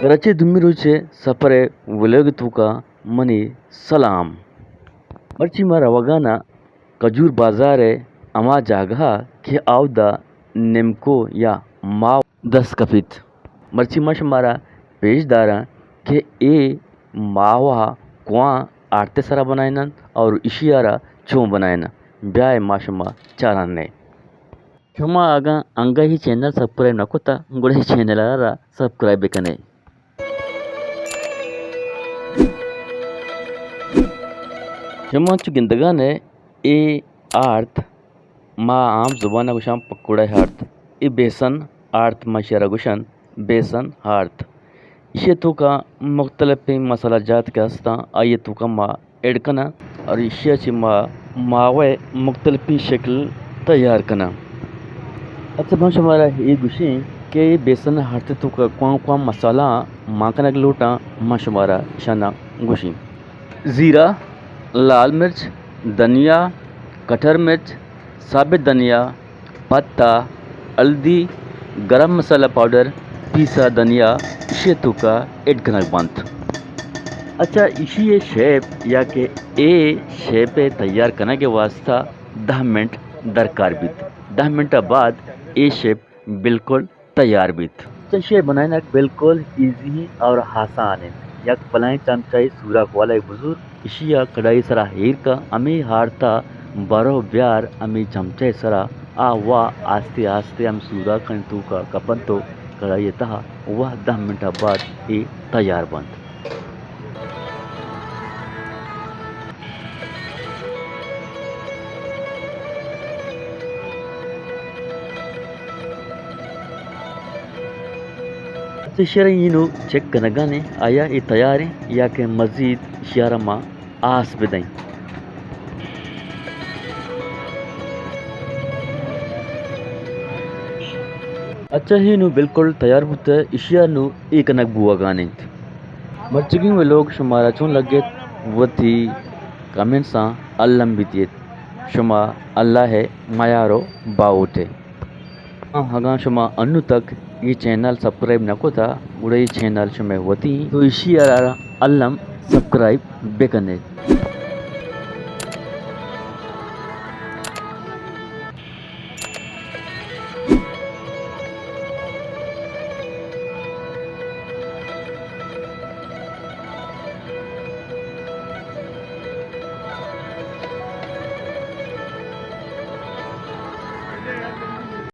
کراچی ءِ دومی روچ ءِ سفر ءِ ولوگ ءِ توکا منی سلام۔ مرچی ما روگان آں کجور بازار ءِ ہما جاگہ ءَ کہ اودا نمکو یا ماہ دست کپیت۔ مرچی ما شمارا پیش داراں کہ اے ماہ ءَ کواں آرت ءِ سرا بنائیننت اور ایشی ءَ را چون بنائیناں، بیائے ما شما چاران نئے۔ شما اگاں انگہ اے چینل سبسکرائب نہ کتا، گڑا اے چینل ءَ را سبسکرائب بکنے۔ شما انچو گندگان ئے، اے آرت ما عام زبان ءَ گوشاں پکوڑہ آرت، اے بیسن آرت ما شرا گوشن، بیسن آرت۔ ایشی ءِ توکا مختلفیں مسالہ جات کہ ہستاں، آئی ءِ توکا ما ایڈ کناں اور ایشی ءَ چہ ما ماوہ ءِ مختلفیں شکل تیار کناں۔ اچھا، من شمارا اے گوشیں کہ اے بیسن آرت ءِ توکا کون کون مسالہ مان کنگ لوٹاں، من شمارا اشانا گوشیں۔ زیرہ، لال مرچ، دھنیا، کٹر مرچ، ثابت دھنیا، پتہ، ہلدی، گرم مسالہ پاؤڈر، پیسا دھنیا ایشی ءِ توکا ایڈ کنگ بنت۔ اچھا، ایشی ءِ شیپ یا کہ اے شیپ ءِ تیار کنگ ءِ واسطہ دہ منٹ درکار بیت۔ دہ منٹ ءَ بعد اے شیپ بالکل تیار بیت۔ چہ ایشی ءِ بنائینگ بالکل ایزی اور آسان انت۔ یک بلائیں چمچہ ءِ سوراخ والا ءِ بزور ایشی ءَ کڑائی ءِ سرا ایر کن، ہمے آرت ءَ بر ءُ بیار ہمے چمچہ ءِ سرا، آ وا آستے آستے ہمے سوراخانی توکا کپنت ءُ کڑائی ءِ تہا وا دہ منٹ ءَ بعد اے تیار بنت۔ اچھا، ایشی ءَ را اینو چیک کنگانے، آیا اے تیار ایں یا کہ مزید ایشی ءَ را ما آس بدئیں۔ اچھا، اے نوں بالکل تیار بوتہ، ایشی ءَ نوں اے کنگ بوگان انت۔ مرچیگیں ولوگ شمارا چون لگت، وتی کمنٹساں الم بدیت۔ شما اللہ ءِ میار ءُ باہوٹ ئے۔ ہاں، اگاں شما انوں تک اے چینل سبسکرائب نہ کتا، گڑا اے چینل شمئے وتی، تو ایشی ءَ را الم سبسکرائب بکنے۔